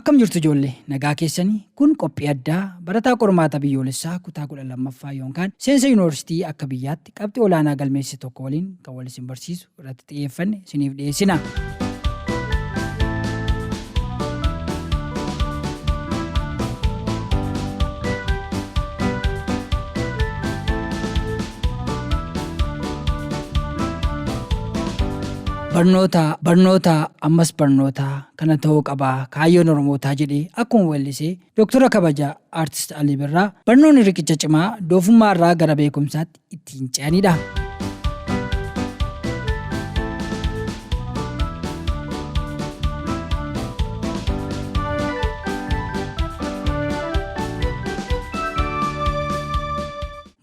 Akkam jirtu ijoollee, nagaa keessanii? Kun qophii addaa barataa qormaata biyyoolessaa kutaa 12ffaa yookaan seensa yuunivarsiitii akka biyyaatti qabxii olaanaa galmeessise tokko waliin kan wal isin barsiisu irratti xiyyeeffanne isiniif dhiyeessina. Barnoota, barnoota, ammas barnoota kana ta'uu qaba kaayyoon Oromootaa jedhee akkuma weellisee Doktora Kabajaa Aartist Alii Birraa barnoonni riqicha cimaa doofummaa irraa gara beekumsaatti ittiin ce'anidha.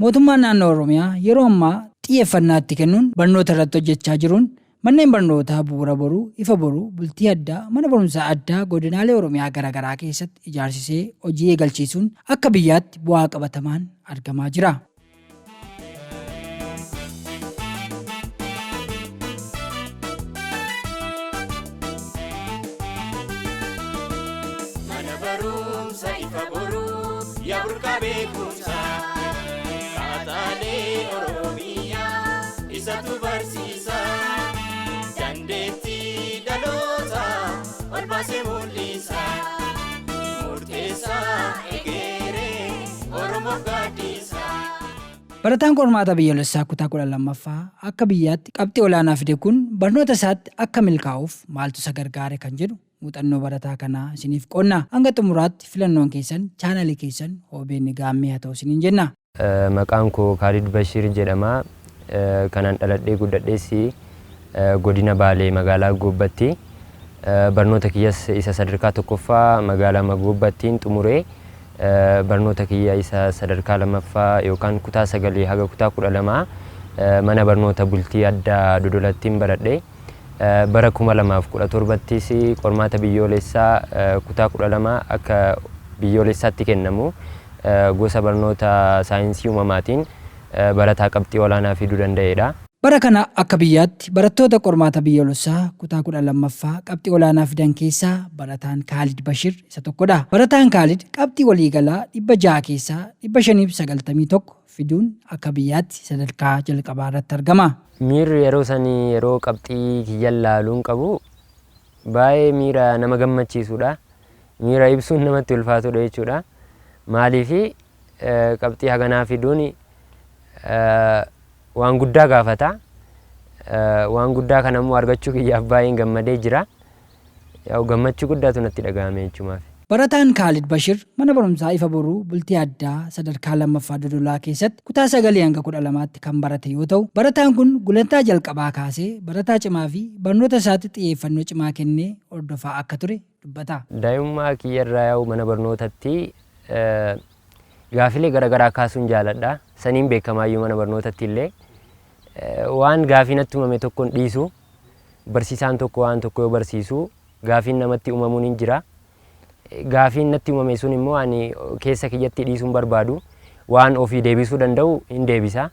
Mootummaan Naannoo Oromiyaa yeroo ammaa xiyyeeffannaa itti kennuun barnoota irratti hojjechaa jiruun manneen barnootaa Bu'uura Boruu, Ifa Boruu, Bultii Addaa, Mana Barumsaa Addaa godinaalee Oromiyaa garaagaraa keessatti ijaarsisee hojii eegalchiisuun akka biyyaatti bu'aa qabatamaan argamaa jira. Mana barumsa Ifa Boruu yaa burqaa beekumsaa, Qaxalee Oromiyaa isatu barsiisa, dandeettii dhalootaa ol baasee mul'isa, murteessaa egeree Oromoof gaaddisa. Barataan qormaata biyyoolessaa kutaa 12ffaa akka biyyaatti qabxii olaanaa fide kun barnoota isaatti akka milkaa'uuf maaltu isa gargaare kan jedhu muuxannoo barataa kanaa isiniif qoodna. Hanga xumuraatti filannoon keessan chaanalii keessan OBN Gaammee haa ta'u isiniin jenna. Maqaan koo Kaalid Bashiir jedhama. Kanan dhaladhee guddadhes godina Baalee magaalaa Goobbatti. Barnoota kiyyas isa sadarkaa tokkoffaa magaalaa Goobbattiin xumure. Barnoota kiyya isa sadarkaa lammaffaa yookaan kutaa sagalii haga kutaa 12 mana barnoota bultii addaa Dodolattiin baradhe. Bara 2017ttis qormaata biyyoolessaa kutaa 12 akka biyyoolessaatti kennamu gosa barnoota saayinsii uumamaatiin barataa qabxii olaanaa fiduu danda'eedha. Bara kana akka biyyaatti barattoota qormaata biyyoolessaa kutaa 12ffaa qabxii olaanaa fidan keessaa barataan Kaalid Bashir isa tokkodha. Barataan Kaalid qabxii waliigalaa 600 keessaa 591 fiduun akka biyyaatti sadarkaa jalqabaa irratti argama. Miirri yeroo sanii yeroo qabxii kiyyan laaluun qabu baay'ee miira nama gammachiisudha. Miira ibsuun namatti ulfaatudha jechuudha. Maaliif qabxii haganaa fiduun waan guddaa gaafata. Waan guddaa kana immoo argachuu kiyyaaf baay'een gammadee jira. Yaa'u gammachuu guddaatu natti dhaga'ame jechumaaf. Barataan Kaalid Bashir mana barumsaa Ifa Boruu Bultii Addaa sadarkaa 2ffaa Dodolaa keessatti kutaa sagalii hanga 12tti kan barate yoo ta'u, barataan kun gulantaa jalqabaa kaasee barataa cimaa fi barnoota isaatti xiyyeeffannoo cimaa kennee hordofaa akka ture dubbata. Daa'imummaa kiyya irraa yaa'u mana barnootatti gaafilee garagaraa kaasuun jaaladha. Saniin beekamaayyuu mana barnootatti illee. Waan gaafii natti uumame tokko hin dhiisu. Barsiisaan tokko waan tokko yoo barsiisu gaafiin namatti uumamuun hin jira. Gaafiin natti uumame sun immoo ani keessa kiyyatti dhiisuu hin barbaadu. Waan ofii deebisuu danda'u hin deebisa.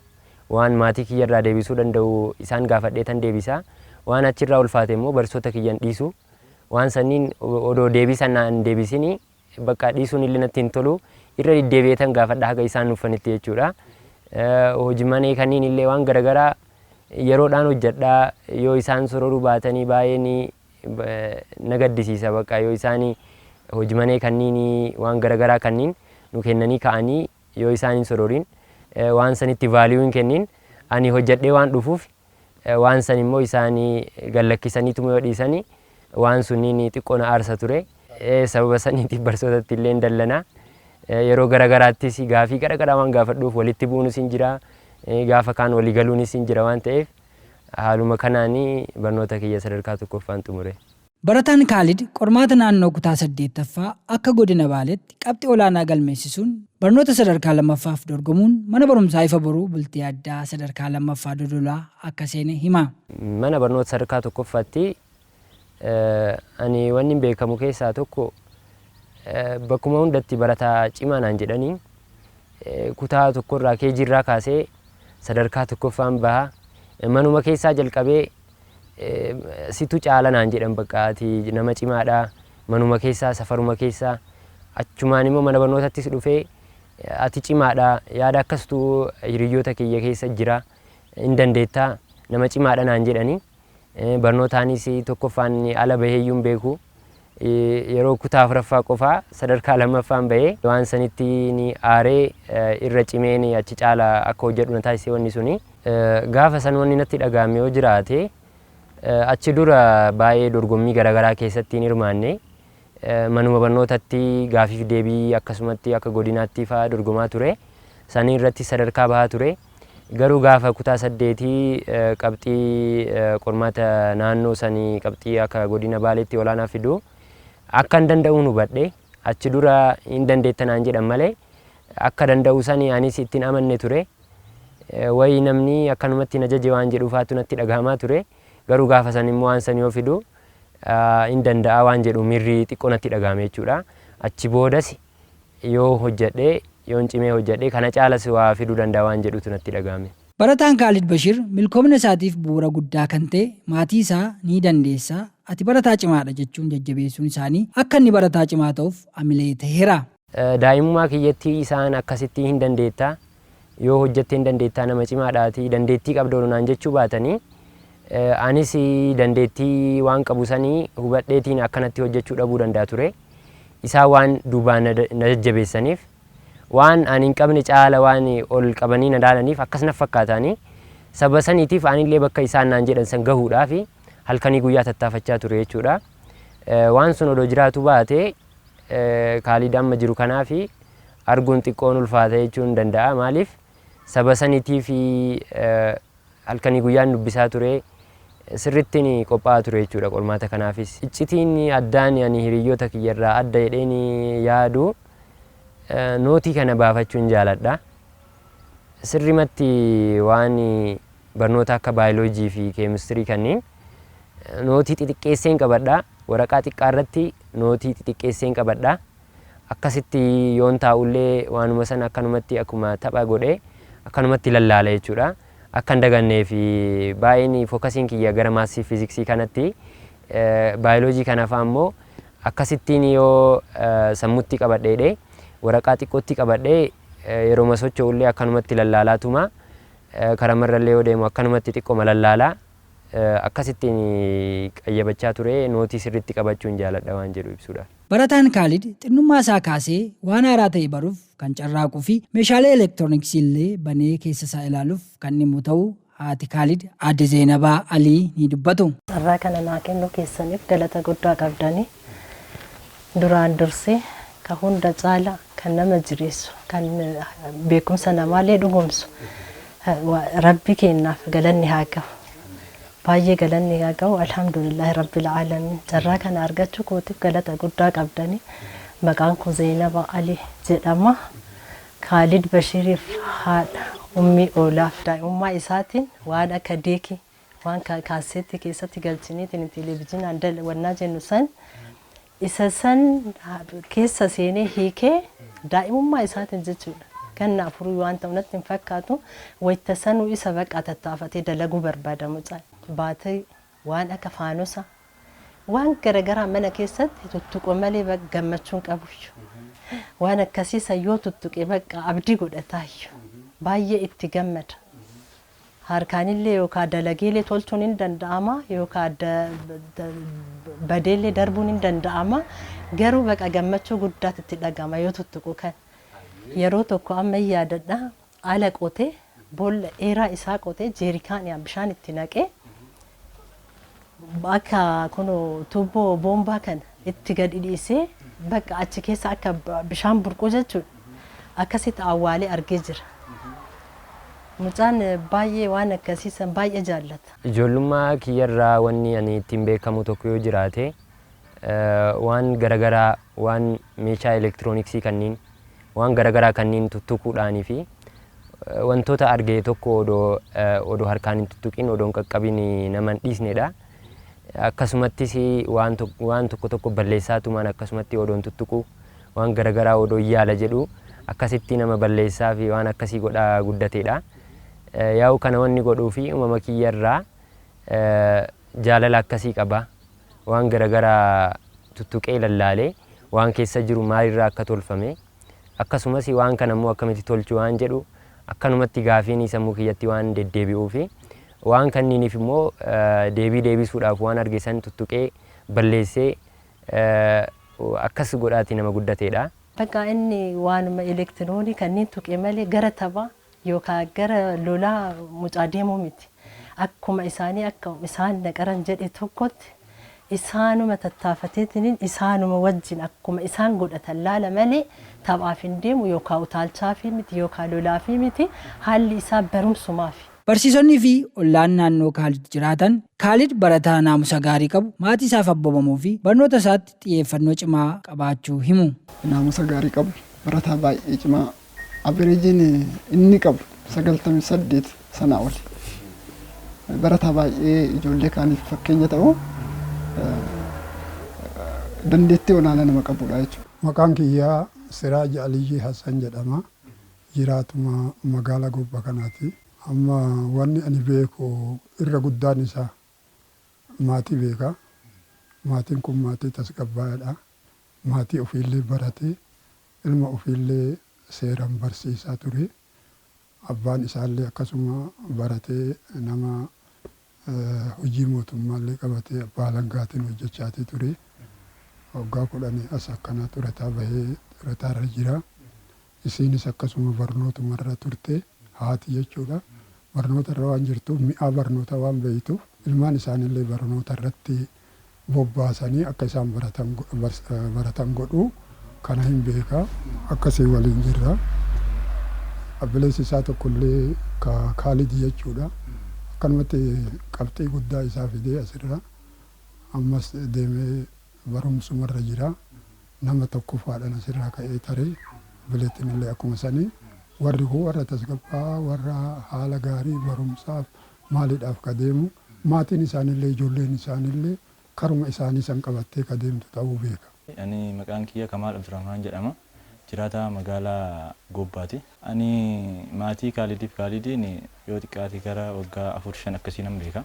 Waan maatii kiyya irraa deebisuu danda'u isaan gaafadheetan deebisa. Waan achirraa ulfaate immoo barsiisota kiyya hin dhiisu. Waan sanniin odoo deebisa naan deebisini bakka dhiisuun illee natti hin tolu. Irra deddeebi'eetan gaafadha haga isaan nuffanitti jechuudha. Hojii manee kanniin illee waan garagaraa yeroodhaan hojjedha. Yoo isaan sororuu baatanii baay'ee ni na gaddisiisa bakka yoo isaan hojii manee kanniin waan garagaraa kanniin nu kennanii ka'anii yoo isaan hin sororin waan sanitti value hin kennin ani hojjedhee waan dhufuuf waan san immoo isaan gad lakkisaniituma yoo dhiisani waan sunniin xiqqoo na aarsa ture. Sababa saniitiif barsootatti illee dallana. Yeroo gara garaattis gaafii gara garaa waan gaafadhuuf walitti bu'uunis hin jira. Gaafa kaan walii galuunis hin jira waan ta'eef haaluma kanaan barnoota kiyya sadarkaa tokkoffaan xumure. Barataan Kaalid qormaata naannoo kutaa 8ffaa akka godina Baaleetti qabxii olaanaa galmeessisuun barnoota sadarkaa 2ffaaf dorgomuun mana barumsaa Ifa Boruu Bultii Addaa sadarkaa 2ffaa Dodolaa akka seene hima. Mana barnoota sadarkaa 1ffaatti ani wannin beekamu keessaa tokko bakkuma hundatti barataa cimaa naan jedhani. Kutaa tokkorraa KG irraa kaasee sadarkaa tokkoffaan baha. Manuma keessaa jalqabee situ caala naan jedhan, bakka ati nama cimaadha. Manuma keessaa, safaruma keessaa, achumaan immoo mana barnootattis dhufee ati cimaadha, yaada akkastuu hiriyoota kiyya keessa jira, hin dandeettaa, nama cimaadha naan jedhanii. Barnootaanis tokkoffaan ala baheeyyuu hin beeku. Yeroo kutaa afuraffaa qofaa sadarkaa lammaffaan bahee waan sanitti ni aaree irra cimeen achi caala akka hojjedhu na taasise wanni suni. Gaafa san wanni natti dhagahame yoo jiraate, achi dura baay'ee dorgommii garaagaraa keessatti hin hirmaanne. Manuma barnootatti gaafiif deebii akkasumatti akka godinaatti fa'aa dorgomaa ture. Sanii irratti sadarkaa bahaa ture. Garuu gaafa kutaa 8 qabxii qormaata naannoo sanii qabxii akka godina Baaleetti olaanaa fidu akka hin danda'uun hubadhe. Achi dura hin dandeetta naan jedhan malee akka danda'u sanii anis ittiin amanne ture. Wayi namni akkanumatti na jaje waan jedhuufaatu natti dhagahamaa ture. Garuu gaafa san immoo waan san yoo fidu hin danda'a waan jedhu miirri xiqqoo natti dhagahame jechuudha. Achi boodas yoo hojjedhe, yoon cimee hojjedhe, kana caalas waa fiduu danda'a waan jedhutu natti dhagahame. Barataan Kaalid Bashir milkoomina isaatiif bu'uura guddaa kan ta'e maatii isaa ni dandeessa, ati barataa cimaadha jechuun jajjabeessuun isaanii akka inni barataa cimaa ta'uuf amilee ta'eera. Daa'imummaa kiyyatti isaan akkasitti hin dandeetta, yoo hojjette hin dandeettaa, nama cimaadhaati, dandeettii qabda naan jechuu baatanii, anis dandeettii waan qabu sanii hubadheetiin akkanatti hojjechuu dhabuu danda'a ture. Isaan waan duubaan na jajjabeessaniif, waan ani hin qabne caala waan ol qabanii na laalaniif akkas na fakkaatanii, saba saniitiif anillee bakka isaan naan jedhan san gahuudhaaf halkanii guyyaa tattaafachaa ture jechuudha. Waan sun odoo jiraatu baate Kaalid amma jiru kanaaf arguun xiqqoon ulfaata jechuun danda'a. Maaliif, saba saniitiif halkanii guyyaan dubbisaa ture, sirrittiin qophaa'aa ture jechuudha qormaata kanaafis. Iccitiin addaan ani hiriyyoota kiyyarraa adda jedheen yaadu nootii kana baafachuun jaaladha. Sirrimatti waan barnoota akka baayoloojii fi keemistirii kanneen nootii xixiqqeesseen qabadha. Waraqaa xiqqaa irratti nootii xixiqqeesseen qabadha. Akkasitti yoon taa'ullee waanuma sana akkanumatti akkuma tapha godhee akkanumatti lallaala jechuudha. Akka hin dagannee fi baay'een focusiin kiyya gara maatsii, fiiziksii kanatti, baayoloojii kana fa'aa immoo akkasittiin yoo sammutti qabadheedhe, waraqaa xiqqootti qabadhee yeroo socho'ullee akkanumatti lallaalaatuma, karamarrallee yoo deemu akkanumatti xiqqooma lallaalaa akkasittiin qayyabachaa ture. Nootii sirriitti qabachuun jaaladha waan jedhu ibsuudha. Barataan Kaalid xinnummaa isaa kaasee waan haaraa ta'e baruuf kan carraaquu fi meeshaalee elektirooniksii illee banee keessa isaa ilaaluuf kan dhimmu ta'uu haati Kaalid Aadde Zeenabaa Alii ni dubbatu. Carraa kana naa kennuu keessaniif galata guddaa qabdanii. Duraan dursee ka hunda caala kan nama jireessu, kan beekumsa namaallee dhugoomsu, Rabbi kennaaf galanni haa gahu. Baay'ee galanni haa gahu. Alhamdulillahi Rabbil Aalamiin. Carraa kana argachuu kootiif galata guddaa qabdanii. Maqaan koo Zeenaba Ali jedhama. Kaalid Bashiriif haadha ummii oolaaf. Daa'imummaa isaatiin waan akka deekii, waan kaaseetti keessatti galchiniitiin televezyiinaan wannaa jennu san, isa san keessa seenee hiikee daa'imummaa isaatiin jechuudha. Ganna 4 waan ta'u natti hin fakkaatu, wayita sanuu isa baqa tattaafatee dalaguu barbaada mucaan. Baatee waan akka faanosa, waan garagaraa mana keessatti tuttuqu malee gammachuun qabuyyuu. Waan akkasii san yoo tuttuqe bakka abdii godhataayyuu. Baay'ee itti gammada. Harkaanillee yookaan dalageellee tolchuun hin danda'ama, yookaan badeellee darbuun hin danda'ama. Garuu baqa gammachuu guddaatu itti dhagama yoo tuttuqu kan. Yeroo tokko amma hin yaadadha, ala qotee, boolla dheeraa isaa qotee, jeerikaan bishaan itti naqee, akka kun tuubboo boombaa kana itti gadi dhiisee, bakka achi keessa akka bishaan burqu jechuudha. Akkasitti awwaalee argee jira. Mucaan baay'ee waan akkasii san baay'ee jaallata. Ijoollummaa kiyyarraa wanni ani ittiin beekamu tokko yoo jiraate, waan garagaraa, waan meeshaa elektirooniksii kanneen, waan garagaraa kanneen tuttuquudhaanii fi wantoota arge tokko odoo harkaan hin tuttuqin, odoo hin qaqqabin nama hin dhiisnedha. Akkasumattis waan tokko tokko balleessaatumaan akkasumatti odoo hin tuttuqu, waan garagaraa odoo yaala jedhu akkasitti nama balleessaa fi waan akkasii godhaa guddateedha. Yaa'u kana wanni godhuu fi uumama kiyyarraa jaalala akkasii qaba. Waan garagaraa Tuttuqee lallaalee waan keessa jiru maalirraa akka tolfame, akkasumas waan kana immoo akkamitti tolchu waan jedhu akkanumatti gaafiin sammuu kiyyatti waan deddeebi'uu fi waan kanniiniif immoo deebii deebisuudhaaf waan arge san tuttuqee balleessee akkas godhaati nama guddateedha. Bakka inni waanuma elektiroonii kanneen tuqe malee gara taphaa yookaan gara lolaa mucaa deemuu miti. Akkuma isaanii akka isaan naqaran jedhe tokkotti isaanuma tattaafateetiin isaanuma wajjin akkuma isaan godhatan laala malee taphaaf hin deemu yookaan utaalchaaf miti yookaan lolaaf miti, haalli isaa barumsumaafi. Barsiisonnii fi ollaan naannoo Kaalid jiraatan Kaalid barataa naamusa gaarii qabu, maatii isaaf abboomamuu fi barnoota isaatti xiyyeeffannoo cimaa qabaachuu himu. Naamusa gaarii qabu, barataa baay'ee cimaa, averageiin inni qabu 98 sanaa oli. Barataa baay'ee ijoollee kaaniif fakkeenya ta'u, dandeettii olaanaa nama qabudha jechuudha. Maqaan kiyyaa Siraaj Aliyyii Hassan jedhama. Jiraatuma magaalaa Gobba kanaati. Amma wanni ani beeku irra guddaan isaa maatii beeka. Maatiin kun maatii tasgabbaa'aadha. Maatii ofiillee baratee ilma ofiillee seeraan barsiisaa ture. Abbaan isaallee akkasuma baratee nama hojii mootummaallee qabatee abbaa alangaatiin hojjechaatii ture. Waggaa 10 as akkana xurataa bahee xurataarra jira. Isiinis akkasuma barnootumarra turte, haati jechuudha. Barnoota irra waan jirtuuf, mi'aa barnoota waan beektuuf, ilmaan isaaniillee barnoota irratti bobbaasanii akka isaan baratan godhu kana hin beeka. Akkasii waliin jirra. Obboleessi isaa tokkollee ka Kaalid jechuudha. Akkanumatti qabxii guddaa isaa fidee asirra ammas deemee barumsumarra jira. Nama tokkoffaadhaan asirraa ka'ee taree obboleettiin illee akkuma sanii. Warri kun warra tasgabbaa'aa, warra haala gaarii barumsaaf maaliidhaaf ka deemu, maatiin isaaniillee ijoolleen isaaniillee karuma isaanii san qabattee ka deemtu ta'uu beeka. Ani maqaan kiyya Kamaal Abdurrahmaan jedhama. Jiraataa magaalaa Gobbaati. Ani maatii Kaalidiif Kaalidiin yoo xiqqaate gara waggaa 4, 5 akkasii nan beeka.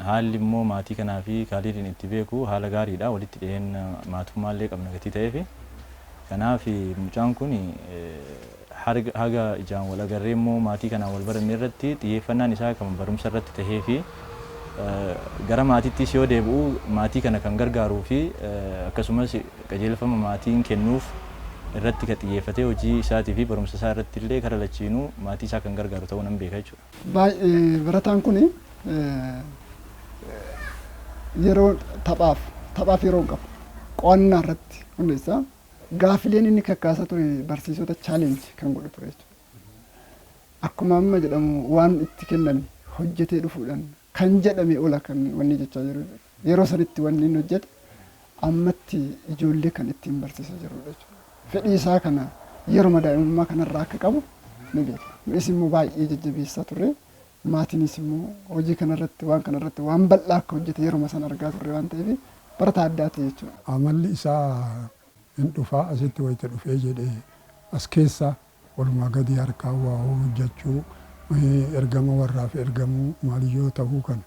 Haalli immoo maatii kanaa fi Kaalidiin itti beeku haala gaariidha. Walitti dhiyeenya maatummaallee qabna gatii ta'eef. Kanaaf mucaan kun haga ijaan wal agarree immoo maatii kanaan wal baranne irratti xiyyeeffannaan isaa kan barumsa irratti tahee fi gara maatiittis yoo deebi'u maatii kana kan gargaaruu fi akkasumas qajeelfama maatiin kennuuf irratti kan xiyyeeffatee hojii isaatii fi barumsa isaa irratti illee kara lachiinuu maatii isaa kan gargaaru ta'uu nan beeka jechuudha. Baay'ee barataan kun yeroo taphaaf yeroo hin qabu. Qo'annaa irratti hundeessaa. Gaafileen inni kakkaasaa ture barsiisota challenge kan godhu ture jechuudha. Akkuma amma jedhamu waan itti kenname hojjetee dhufuudhaan kan jedhame ola kan wanni jechaa jiru. Yeroo sanitti wanni inni hojjete ammatti ijoollee kan ittiin barsiisaa jirudha jechuudha. Fedhii isaa kana yeroo daa'imummaa kanarraa akka qabu ni beeka. Nus immoo baay'ee jajjabeessaa turre. Maatiinis immoo hojii kanarratti waan kanarratti waan bal'aa akka hojjete yeroo sana argaa turre waan ta'eef barataa addaati jechuudha. Amalli isaa hin dhufaa asitti wayita dhufee jedhee as keessa walumaa gadi harkaa waa hojjechuu, ergama warraaf ergamuu maaliyyoo ta'uu kana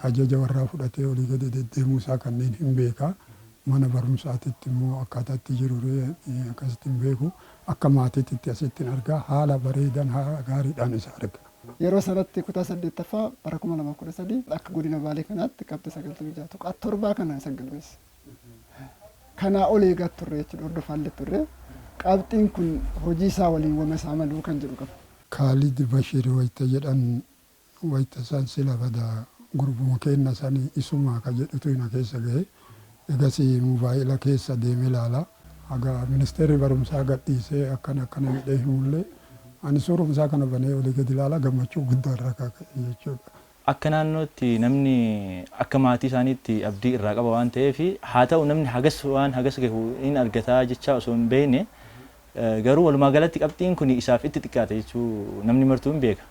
ajaja warraa fudhatee olii gadi deddeemuu isaa kanneen hin beekaa. Mana barumsaatitti immoo akkaataatti jiru akkasitti hin beeku. Akka maatiitti asitti hin argaa, haala bareedan haala gaariidhaan isa arga. Yeroo sanatti kutaa saddeettaffaa bara 2013 akka godina Baalee kanaatti qabxii 96.7 kana isa galmeesse. Kanaa ol eegaa turre jechuudha, hordofaallee turre. Qabxiin kun hojii isaa waliin wama isaa maluu kan jedhu qaba. Kaalid Bashir wayita jedhan, wayita isaan sila bada gurbuma kenna sanii isumaa ka jedhutu ina keessa gahe. Egasii mobaayila keessa deemee ilaala. Haga ministeerri barumsaa gadhiisee akkana akkana jedhee himullee ani suuruma isaa kana banee olii gadi ilaala, gammachuu guddaa irraa kaka'e jechuudha. Akka naannootti namni akka maatii isaaniitti abdii irraa qaba waan ta'eef, haa ta'u namni hagas waan hagas gahu hin argataa jecha osoo hin beekne, garuu walumaa galatti qabxiin kun isaaf itti xiqqaate jechuu namni martuu hin beeka.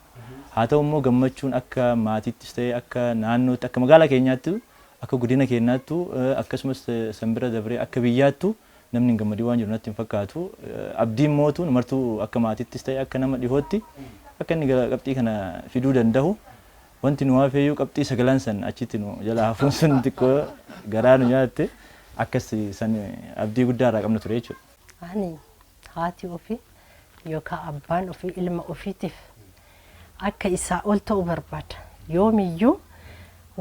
Haa ta'u immoo gammachuun akka maatiittis ta'e, akka naannootti, akka magaalaa keenyaatti, akka godina keenyaattu, akkasumas sanbira dabree akka biyyaattu namni hin gammadin waan jiru natti hin fakkaatu. Abdiin mootuun martuu akka maatiittis ta'e akka nama dhihootti akka inni qabxii kana fiduu danda'u wanti nu hafeeyyuu qabxii sagalan san achitti nu jala hafuun sun xiqqoo Garaa nu nyaatte akkas san abdii guddaa irraa qabna ture jechuudha. Ani haati ofii yookaan abbaan ofii ilma ofiitiif akka isaa ol ta'u barbaada. Yoomiyyuu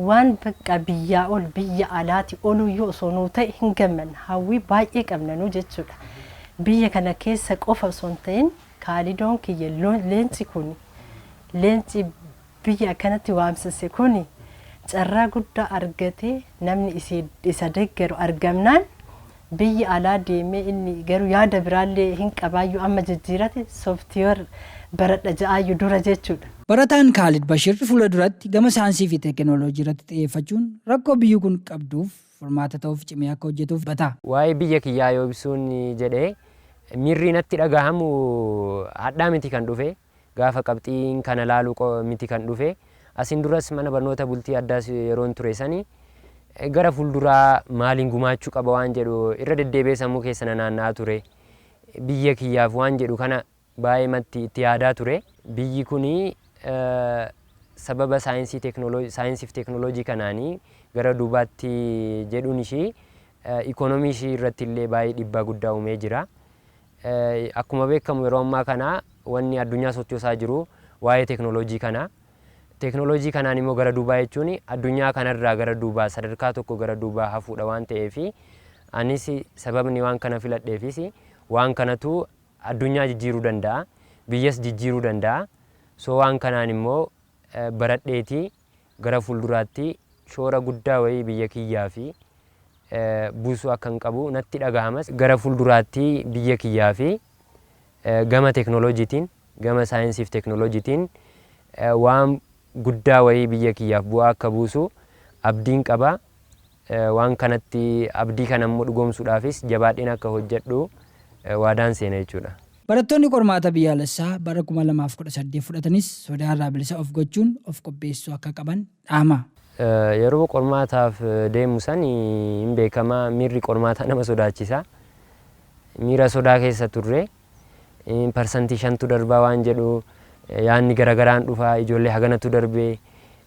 waan bakka biyyaa ol biyya alaati oluyyuu osoo nuu ta'e hin gammanna. Hawwii baay'ee qabna nuu jechuudha. Biyya kana keessa qofa osoo hin ta'in Kaalidoon kiyya leenci kun leenci biyya akkanatti waamsise kun carraa guddaa argatee namni isa deeggaru argamnaan biyya alaa deemee inni garuu yaada biraallee hin qabaayyuu amma jijjiirate software baradha ja'aayyuu dura jechuudha. Barataan Kaalid Bashir fuula duratti gama saayinsii fi teekinooloojii irratti xiyyeeffachuun rakkoo biyyi kun qabduuf furmaata ta'uuf cimee akka hojjetuuf dubbata. Waa'ee biyya kiyyaa yoo ibsuun jedhee miirri natti dhagahamu hadhaa miti kan dhufe gaafa qabxiin kana laalu miti kan dhufe asin duras mana barnoota bultii addaas yeroon ture sani gara fuulduraa maaliin gumaachuu qaba waan jedhu irra deddeebi'ee sammuu keessa na naanna'aa ture. Biyya kiyyaaf waan jedhu kana baay'ee matti itti yaadaa ture. Biyyi kuni sababa saayinsii fi teekinooloojii kanaanii gara duubaatti jedhuun ishii ikoonoomii ishii irratti illee baay'ee dhiibbaa guddaa uumee jira. Akkuma beekamu yeroo ammaa kana wanni addunyaa sochoosaa jiru waa'ee teekinooloojii kana. Teekinooloojii kanaan immoo gara duubaa jechuun addunyaa kanarraa gara duubaa sadarkaa tokko gara duubaa hafuudha waan ta'eef anis sababni waan kana filadheefis waan kanatu addunyaa jijjiiruu danda'a, biyyas jijjiiruu danda'a. So waan kanaan immoo baradheetii gara fuulduraatti shoora guddaa wayii biyya kiyyaa fi buusuu akka hin qabu natti dhagahamas. Gara fuulduraatti biyya kiyyaa fi gama teekinooloojiitiin, gama saayinsii fi teekinooloojiitiin waan guddaa wayii biyya kiyyaaf bu'aa akka buusu abdiin qaba. Waan kanatti abdii kana immoo dhugoomsuudhaafis jabaadheen akka hojjedhu waadaan seena jechuudha. Barattoonni qormaata biyyaalessaa bara 2018 fudhatanis sodaa irraa bilisa of gochuun of qopheessuu akka qaban dhaama. Yeroo qormaataaf deemu san hin beekama miirri qormaataa nama sodaachisa. Miira sodaa keessa turre 5% darbaa waan jedhu yaadni garagaraan dhufa ijoollee haganatu darbee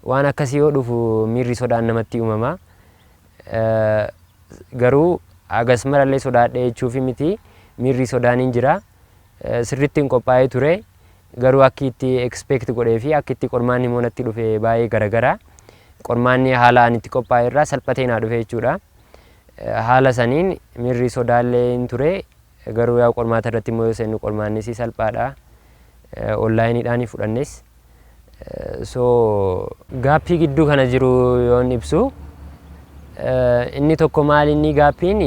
waan akkasii yoo dhufu miirri sodaan namatti uumama. Garuu hagas marallee sodaadhee jechuufi miti miirri sodaan hin jira. Sirriitti hin qophaa'ee ture garuu akki itti expect godhee fi akki itti qormaanni immoo natti dhufe baay'ee garagara. Qormaanni haala ani itti qophaa'e irraa salphatee naa dhufe jechuudha. Haala saniin miirri sodaallee hin ture garuu yaa qormaata irratti immoo yoo seennu qormaannis salphaadha. Onlaayiniidhaan fudhannes. So gaappii gidduu kana jiru yoon ibsu inni tokko maal inni gaappiin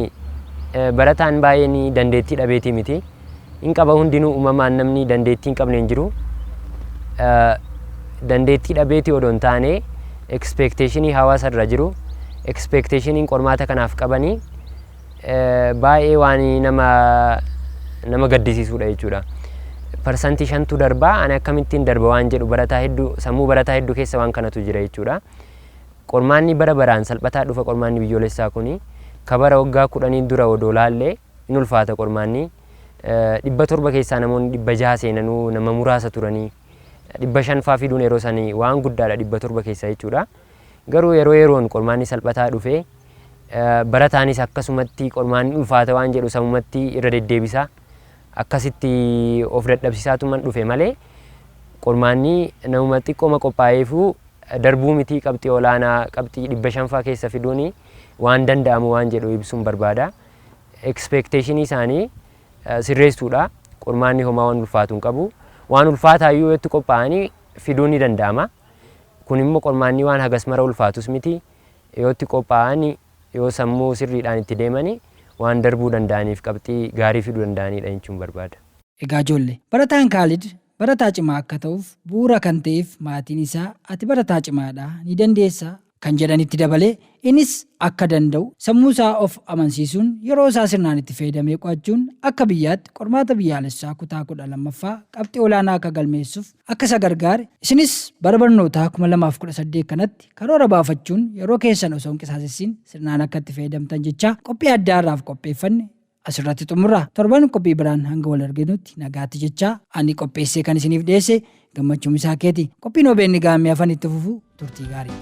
barataan baay'een dandeettii dhabeetii miti. Hin qaba hundinuu uumamaan namni dandeettii hin qabne hin jiru. Dandeettii dhabeetii odoo hin taane expectationii hawaasa irra jiru, expectationiin qormaata kanaaf qabanii baay'ee waan nama gaddisiisudha jechuudha. 5% darbaa ani akkamittiin darba waan jedhu barataa hedduu sammuu barataa hedduu keessa waan kanatu jira jechuudha. Qormaanni bara baraan salphataa dhufa qormaanni biyyoolessaa kuni kabara waggaa 10 dura odoo laallee hin ulfaata qormaanni. 700 keessaa namoonni 600 seenanuu nama muraasa turanii 500 faa fiduun yeroo sanii waan guddaadha 700 keessa jechuudha. Garuu yeroo yeroon qormaanni salphataa dhufe barataanis akkasumatti qormaanni ulfaata waan jedhu sammumatti irra deddeebisa. Akkasitti of dadhabsiisaatuman dhufe malee qormaanni namuma xiqqooma qophaa'eefuu darbuu miti qabxii olaanaa qabxii 500 faa keessa fiduun waan danda'amu waan jedhu ibsuun barbaada. Expectationii isaanii sirreessuudha. Qormaanni homaa waan ulfaatu hin qabu. Waan ulfaataayyuu yoo itti qophaa'anii fiduun ni danda'ama. Kun immoo qormaanni waan hagas mara ulfaatus miti. Yoo itti qophaa'anii yoo sammuu sirriidhaan itti deemanii waan darbuu danda'aniif qabxii gaarii fiduu danda'anidha jechuun barbaada. Egaa ijoollee barataan Kaalid barataa cimaa akka ta'uuf bu'uura kan ta'eef maatiin isaa ati barataa cimaadha ni dandeessa kan jedhanitti dabalee innis akka danda'u sammuu isaa of amansiisuun yeroo isaa sirnaan itti fayyadamee qo'achuun akka biyyaatti qormaata biyyaalessaa kutaa 12ffaa qabxii olaanaa akka galmeessuuf akka isa gargaare isinis bara barnootaa 2018 kanatti karoora baafachuun yeroo keessan osoo hin qisaasessin sirnaan akka itti fayyadamtan jecha qophii addaa irraaf qopheeffanne asirratti xumurra. Torban qophii biraan hanga wal arginutti nagaatti jecha ani qopheessee kan isiniif dhiyeesse gammachuu isaa keeti. Qophiin OBN Gaammee hafan itti fufu turtii gaarii.